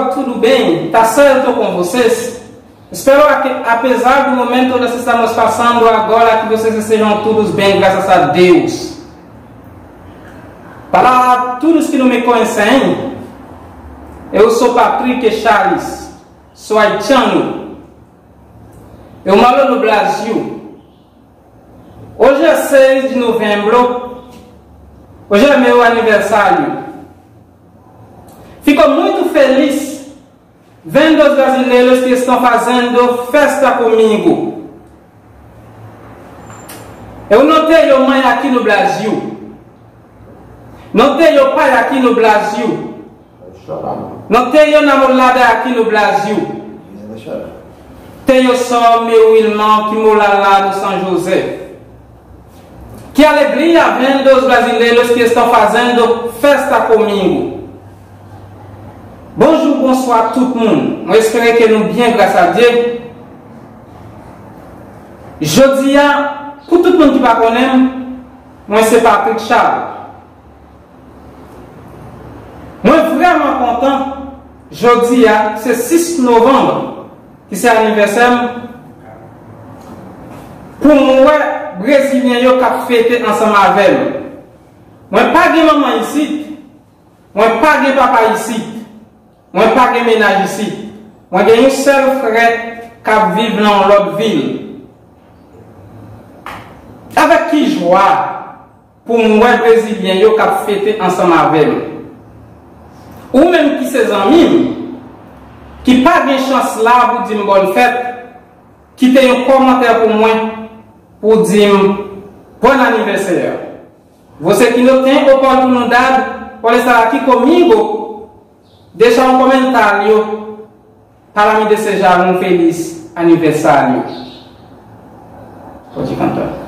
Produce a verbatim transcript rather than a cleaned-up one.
tudo bem, tá certo com vocês? Espero que, apesar do momento onde vocês estão passando agora, que vocês estejam todos bem, graças a Deus. Para todos que não me conhecem, eu sou Patrick Charles, sou haitiano. Eu moro no Brasil. Hoje é seis de novembro. Hoje é meu aniversário. Fico muito feliz vendo os brasileiros que estão fazendo festa comigo. Eu não tenho mãe aqui no Brasil. Não tenho pai aqui no Brasil. Não tenho namorada aqui no Brasil. Tenho só meu irmão que mora lá no São José. Que alegria vendo os brasileiros que estão fazendo festa comigo. Bonjou, bonswa tout moun. Mwen espere ke nou byen, gras a Dye. Jodi a, pou tout moun ki pa konnen m, mwen se Patrick Charles. Mwen vrèman kontan, jodi a, se sis novanm, ki se anivèsè m, pou m wè Brezilyen yo k ap fete ansanm avè m. Mwen pa gen manman isit, mwen pa gen papa isit, mwen pa gen mennaj isit. Mwen gen yon sèl frè k ap viv nan yon lòt vil. Avèk ki jwa pou m wè Brezilyen yo k ap fete ansanm avè m. Ou menm ki se zanmi m, ki pa gen chans la pou di m bòn fèt, kite yon kòmantè pou mwen, pou di m bòn anivèsè. Você que não tem oportunidade por estar aqui comigo, deixa um comentário para me desejar um feliz aniversário. Pode cantar.